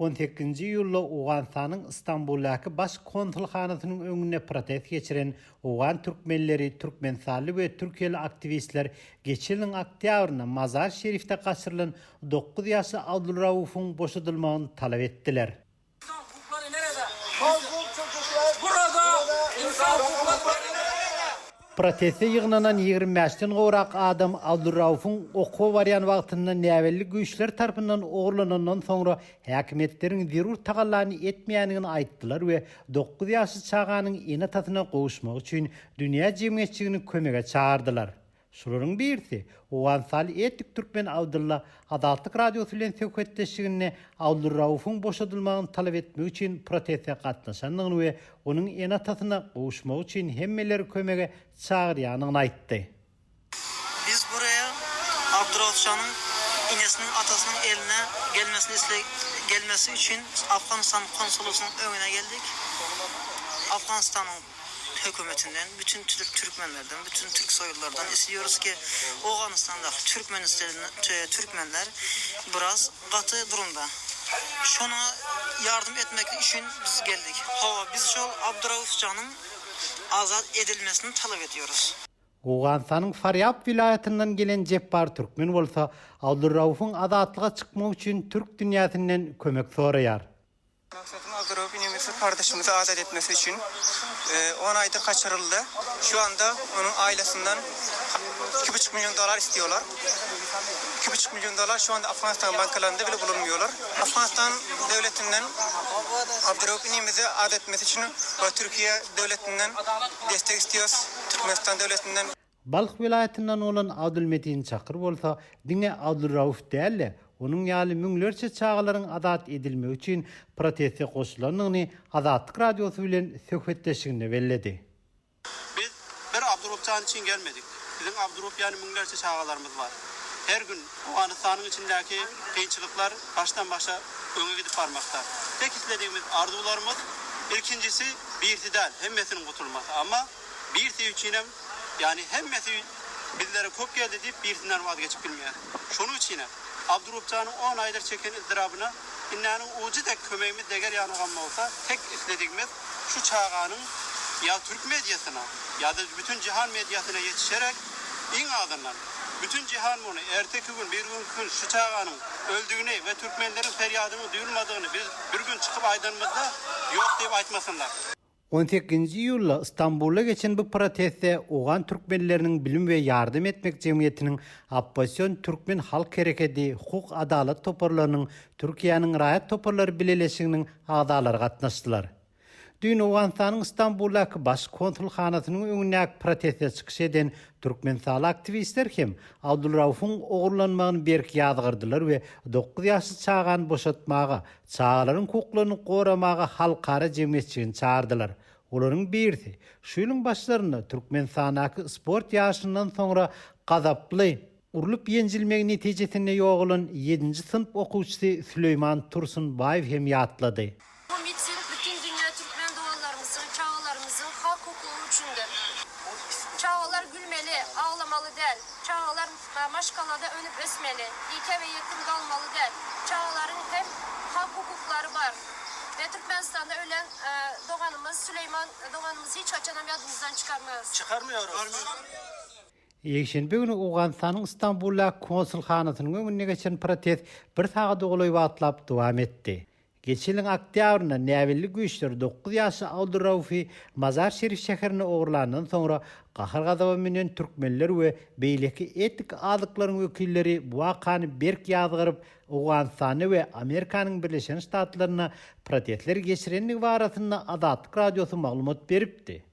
On sekizinji iýulda Owganystanyň Stambuldaky Baş konsulhanasynyň öňünde protest geçiren owgan türkmenleri, türkmenistanly we türkiýeli aktiwistler geçen ýylyň oktýabrynda Mazar-Şerifde gaçyrylan dokuz ýaşly Abdulraufyň boşadylmagyny talap etdiler. İnsan hukuklary nerede? Burada insan hukuklary nerede? Proteste ýygnanan 25-den gowrak adam Abdulraufyň okuwa barýan wagtynda näbelli güýçler tarapyndan ogurlanandan soňra häkimiýetleriň zerur tagallany etmeýändigini aýtdylar we dokuz ýaşly çaganyň ene-atasyna gowuşmagy üçin dünýä jemgyýetçiligini kömege çagyrdylar. Şolaryň birisi, owganystanly etnik türkmen Abdylla Azatlyk Radiosy bilen söhbetdeşliginde Abdulraufyň boşadylmagyny talap etmek üçin proteste gatnaşandygyny we onuň ene-atasyna gowuşmagy üçin hemmeleri kömege çagyrýandygyny aýtdy. Biz buraya Abduraufjanyň enesiniň atasynyň eline gelmesini isle gelmesi üçin Afganistan konsolosynyň öňüne geldik. Afganistanyň hökümetinden, bütün türk türkmenlerden, bütün türk soýlulardan isliyoruz ki Owganystandaky türkmenler biraz gaty durumda. Şona ýardym etmek üçin biz geldik. Hawa, biz şol Abduraufjanyň azat edilmesini talap ediyoruz. Owganystanyň Farýab welaýatyndan gelen Jepbar Türkmen bolsa Abduraufyň azatlyga çykmagy üçin türk dünýäsinden kömek soraýar. Maksadym Abduraup inimizi kardeşimizi azat etmesi üçin on aýdyr kaçyryldy. Şu anda onuň aýlasyndan iki buçuk milyon dolar istiyorlar. Iki buçuk milyon dolar şu anda Afganistan bankalarynda bile bulunmuyorlar. Afganistan döwletinden Abduraup inimizi azat etmesi üçin we Türkiye döwletinden destek istiyoruz. Türkmenistan döwletinden. Balh welaýatyndan bolan Abdulmetin Çakyr bolsa diňe Abdulrauf däl-de, onuň ýaly müňlerçe çagalaryň azat edilmegi üçin proteste goşulandygyny Azatlyk Radiosy bilen söhbetdeşliginde belledi. Biz bir Abdurupjan üçin gelmedik. Biziň Abdurup ýaly müňlerçe çagalarymyz bar. Her gün Owganystanyň içindäki kynçylyklar başdan-başa öňe gidip barmakda. Tek isledigimiz, arzuwlarymyz ilkinjisi birisi däl, hemmesiniň gutulmasy. Amma Birisi üçinem, ýagny hemmesi bizlere köp geldi diýip birisinden waz geçip bilmeýär. Şonuň üçinem, Abdurupjanyň on aýdyr çeken yzdyrabyna iňňäniň ujy dek kömegimiz deger ýanagam bolsa, tek isledigimiz şu çaganyň ýa türk mediasyna, ýa-da bütün jihan mediasyna ýetişerek, iň azyndan, bütün jihan muny erteki gün, birigünki gün şu çaganyň öldügini we türkmenleriň perýadynyň duýulmadygyny biz bir gün çykyp aýdanymyzda ýok diýip aýtmasynlar. On sekizinji iýulda Stambulda geçen bu protestde owgan türkmenleriniň bilim we ýardam etmek jemgyýetiniň oppozision Türkmen halk herekedi, hukuk adalat toparlarynyň, Türkiýäniň raýat toparlary bileleşiginiň agzalary gatnaşdylar. Düýn Owganystanyň Stambuldaky Baş konsulhanasynyň öňündäki protestde çykyş eden türkmenistanly aktiwistler hem Abdulraufyň ogurlanmagyny berk ýazgardylar we dokuz ýaşly çagany boşatmaga, Çagalaryň hukuklaryny goramaga halkara jemgyýetçiligini çagyrdylar. Olaryň birisi, şu ýylyň başlarynda Türkmenistandaky sport ýaryşyndan soňra gazaply urlup-ýenjilmegi netijesinde ýogalan ýedinji synp okuwçysy Süleýman Tursunbaýew hem ýatlady. Bu miting bütin dünýä türkmen doganlarymyzyň, çagalarymyzyň hak hukugy üçindir. Çagalar gülmeli, aglamaly däl. Çagalar maşgalada önüp ösmeli, ýeke we ýetim galmaly däl. Çagalaryň hem hak hukuklary bar. We Türkmenistanda ölen doganymyz Süleýman doganymyzy hiç haçanam ýadymyzdan çykarmarys. Çykarmýarys. Ýekşenbe güni Owganystanyň Stambuldaky konsulhanasynyň öňünde geçen protest bir sagada golaý wagtlap dowam etdi. Geçen ýylyň oktýabrynda näbelli güýçler dokuz ýaşly Abduraufy Mazar-Şerif şäherinde ogurlandan soňra gahar-gazaba münen türkmenler we beýleki etnik azlyklaryň wekilleri bu wakany berk ýazgaryp, Owganystanda we Amerikanyň Birleşen Ştatlarynda protestler geçirendigi barasynda Azatlyk Radiosy maglumat beripdi.